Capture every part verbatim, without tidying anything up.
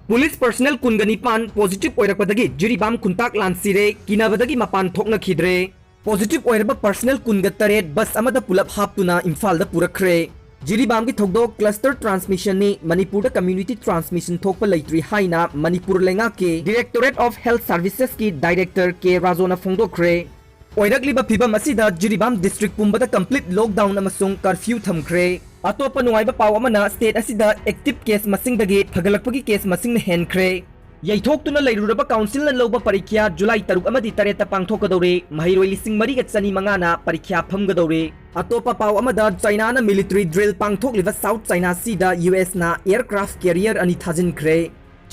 Police personnel ꯀꯨꯟꯒ ꯅꯤꯄꯥꯟ positive ꯑꯣꯏꯔꯛꯄꯗꯒꯤ Jiribam ꯈꯨꯟꯇꯥꯛ ꯂꯥꯟ ꯁꯤꯔꯦ, ꯀꯤꯅꯕꯗꯒꯤ ꯃꯄꯥꯟ ꯊꯣꯛꯅꯈꯤꯗ꯭ꯔꯦ꯫ Positive ꯑꯣꯏꯔꯕ personnel ꯀꯨꯟꯒ ꯇꯔꯦꯠ bus ꯑꯃꯗ ꯄꯨꯂꯞ ꯍꯥꯞꯇꯨꯅ ꯏꯝꯐꯥꯜꯗ ꯄꯨꯔꯛꯈ꯭ꯔꯦ꯫ ꯖꯤꯔꯤꯕꯥꯝꯒꯤ ꯊꯧꯗꯣꯛ cluster transmissionꯅꯤ, ꯃꯅꯤꯄꯨꯔꯗ community transmission ꯊꯣꯛꯄ ꯂꯩꯇ꯭ꯔꯤ ꯍꯥꯏꯅ ꯃꯅꯤꯄꯨꯔ ꯂꯩꯉꯥꯛꯀꯤ Directorate of Health Servicesꯀꯤ director ꯀꯦ ꯔꯥꯖꯣꯅ ꯐꯣꯡꯗꯣꯛꯈ꯭ꯔꯦ꯫ ꯑꯣꯏꯔꯛꯂꯤꯕ ꯐꯤꯚꯝ ꯑꯁꯤꯗ ꯖꯤꯔꯤꯕꯥꯝ district ꯄꯨꯝꯕꯗ complete lockdown ꯑꯃꯁꯨꯡ curfew ꯊꯝꯈ꯭ꯔꯦ꯫ ꯑꯇꯣꯞꯄ ꯅꯨꯡꯉꯥꯏꯕ ꯄꯥꯎ ꯑꯃꯅ state ꯑꯁꯤꯗ active case ꯃꯁꯤꯡꯗꯒꯤ ꯐꯒꯠꯂꯛꯄꯒꯤ case ꯃꯁꯤꯡꯅ ꯍꯦꯟꯈ꯭ꯔꯦ꯫ ꯌꯩꯊꯣꯛꯇꯨꯅ ꯂꯩꯔꯨꯔꯕ councilꯅ ꯂꯧꯕ ꯄꯔꯤꯈ꯭ꯌꯥ ꯖꯨꯂꯥꯏ ꯇꯔꯨꯛ ꯑꯃꯗꯤ ꯇꯔꯦꯠꯇ ꯄꯥꯡꯊꯣꯛꯀꯗꯧꯔꯤ꯫ ꯃꯍꯩꯔꯣꯏ ꯂꯤꯁꯤꯡ ꯃꯔꯤꯒ ꯆꯅꯤ ꯃꯉꯥꯅ ꯄꯔꯤꯈ꯭ꯌꯥ ꯐꯝꯒꯗꯧꯔꯤ꯫ ꯑꯇꯣꯞꯄ ꯄꯥꯎ ꯑꯃꯗ ꯆꯥꯏꯅꯥꯅ military drill ꯄꯥꯡꯊꯣꯛꯂꯤꯕ South China Seaꯗ USꯅ aircraft carrier ꯑꯅꯤ ꯊꯥꯖꯤꯟꯈ꯭ꯔꯦ꯫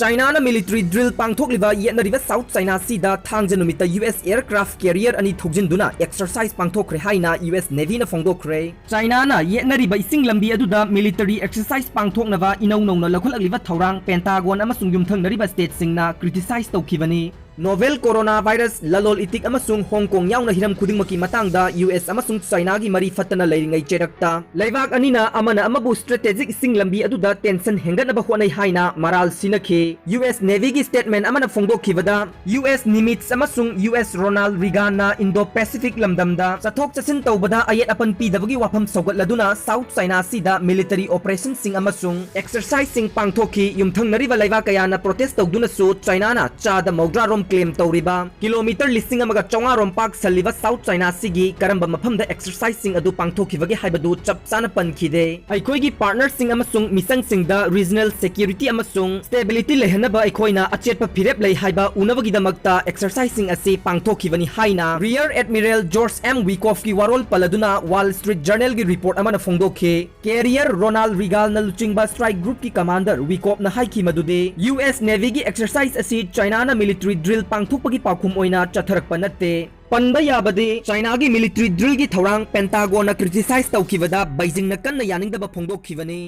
ꯆꯥꯏꯅꯥꯅ military drill ꯄꯥꯡꯊꯣꯛꯂꯤꯕ ꯌꯦꯠꯅꯔꯤꯕ South China Seaꯗ ꯊꯥꯡꯖ ꯅꯨꯃꯤꯠꯇ US aircraft carrier ꯑꯅꯤ ꯊꯧꯖꯤꯟꯗꯨꯅ exercise ꯄꯥꯡꯊꯣꯛꯈ꯭ꯔꯦ ꯍꯥꯏꯅ US Navyꯅ ꯐꯣꯡꯗꯣꯛꯈ꯭ꯔꯦ꯫ ꯆꯥꯏꯅꯥꯅ ꯌꯦꯠꯅꯔꯤꯕ ꯏꯁꯤꯡ ꯂꯝꯕꯤ ꯑꯗꯨꯗ military exercise ꯄꯥꯡꯊꯣꯛꯅꯕ ꯏꯅꯧ ꯅꯧꯅ ꯂꯧꯈꯠꯂꯛꯂꯤꯕ ꯊꯧꯔꯥꯡ Pentagon ꯑꯃꯁꯨꯡ ꯌꯨꯝꯊꯪꯅꯔꯤꯕ stateꯁꯤꯡꯅ criticize ꯇꯧꯈꯤꯕꯅꯤ꯫ Novel coronavirus, ꯂꯂꯣꯜ ꯏꯇꯤꯛ ꯑꯃꯁꯨꯡ ꯍꯣꯡ ꯀꯣꯡ ꯌꯥꯎꯅ ꯍꯤꯔꯝ ꯈꯨꯗꯤꯡꯃꯛꯀꯤ ꯃꯇꯥꯡꯗ US ꯑꯃꯁꯨꯡ ꯆꯥꯏꯅꯥꯒꯤ ꯃꯔꯤ ꯐꯠꯇꯅ ꯂꯩꯔꯤꯉꯩ ꯆꯩꯔꯛꯇ ꯂꯩꯕꯥꯛ ꯑꯅꯤꯅ ꯑꯃꯅ ꯑꯃꯕꯨ strategic ꯏꯁꯤꯡ ꯂꯝꯕꯤ ꯑꯗꯨꯗ tension ꯍꯦꯟꯒꯠꯅꯕ ꯍꯣꯠꯅꯩ ꯍꯥꯏꯅ ꯃꯔꯥꯜ ꯁꯤꯅꯈꯤ꯫ US Navyꯒꯤ statement ꯑꯃꯅ ꯐꯣꯡꯗꯣꯛꯈꯤꯕꯗ, US Nimitz ꯑꯃꯁꯨꯡ US Ronald Reaganꯅ Indo-Pacific ꯂꯝꯗꯝꯗ ꯆꯠꯊꯣꯛ ꯆꯠꯁꯤꯟ ꯇꯧꯕꯗ ꯑꯌꯦꯠ ꯑꯄꯟ ꯄꯤꯗꯕꯒꯤ ꯋꯥꯐꯝ ꯁꯧꯒꯠꯂꯗꯨꯅ South China Seaꯗ military operationꯁꯤꯡ ꯑꯃꯁꯨꯡ exerciseꯁꯤꯡ ꯄꯥꯡꯊꯣꯛꯈꯤ꯫ ꯌꯨꯝꯊꯪꯅꯔꯤꯕ ꯂꯩꯕꯥꯛ ꯀꯌꯥꯅ protest ꯇꯧꯗꯨꯅꯁꯨ ꯆꯥꯏꯅꯥꯅ ꯆꯥꯗ ꯃꯧꯗ꯭ꯔꯥ ꯔꯣꯝ claim ꯇꯧꯔꯤꯕ kilometre ꯂꯤꯁꯤꯡ ꯑꯃꯒ ꯆꯥꯝꯃꯉꯥ ꯔꯣꯝ ꯄꯥꯛ ꯁꯜꯂꯤꯕ South China Seaꯒꯤ ꯀꯔꯝꯕ ꯃꯐꯝꯗ exerciseꯁꯤꯡ ꯑꯗꯨ ꯄꯥꯡꯊꯣꯛꯈꯤꯕꯒꯦ ꯍꯥꯏꯕꯗꯨ ꯆꯞ ꯆꯥꯅ ꯄꯟꯈꯤꯗꯦ꯫ ꯑꯩꯈꯣꯏꯒꯤ partnerꯁꯤꯡ ꯑꯃꯁꯨꯡ ꯃꯤꯆꯪꯁꯤꯡꯗ regional security ꯑꯃꯁꯨꯡ stability ꯂꯩꯍꯟꯅꯕ ꯑꯩꯈꯣꯏꯅ ꯑꯆꯦꯠꯄ ꯐꯤꯔꯦꯞ ꯂꯩ ꯍꯥꯏꯕ ꯎꯅꯕꯒꯤꯗꯃꯛꯇ exerciseꯁꯤꯡ ꯑꯁꯤ ꯄꯥꯡꯊꯣꯛꯈꯤꯕꯅꯤ ꯍꯥꯏꯅ Rear Admiral George M. Wikoffꯀꯤ ꯋꯥꯔꯣꯜ ꯄꯜꯂꯗꯨꯅ Wall Street Journalꯒꯤ report ꯑꯃꯅ ꯐꯣꯡꯗꯣꯛꯈꯤ꯫ Carrier Ronald Reaganꯅ ꯂꯨꯆꯤꯡꯕ strike groupꯀꯤ commander Wikoffꯅ ꯍꯥꯏꯈꯤ ꯃꯗꯨꯗꯤ US Navyꯒꯤ exercise ꯑꯁꯤ ꯆꯥꯏꯅꯥꯅ military drill ꯄꯥꯡꯊꯣꯛꯄꯒꯤ ꯄꯥꯎꯈꯨꯝ ꯑꯣꯏꯅ ꯆꯠꯊꯔꯛꯄ ꯅꯠꯇꯦ꯫ ꯄꯟꯕ ꯌꯥꯕꯗꯤ, ꯆꯥꯏꯅꯥꯒꯤ military drillꯒꯤ ꯊꯧꯔꯥꯡ Pentagonꯅ criticize ꯇꯧꯈꯤꯕꯗ Beijingꯅ ꯀꯟꯅ ꯌꯥꯅꯤꯡꯗꯕ ꯐꯣꯡꯗꯣꯛꯈꯤꯕꯅꯤ꯫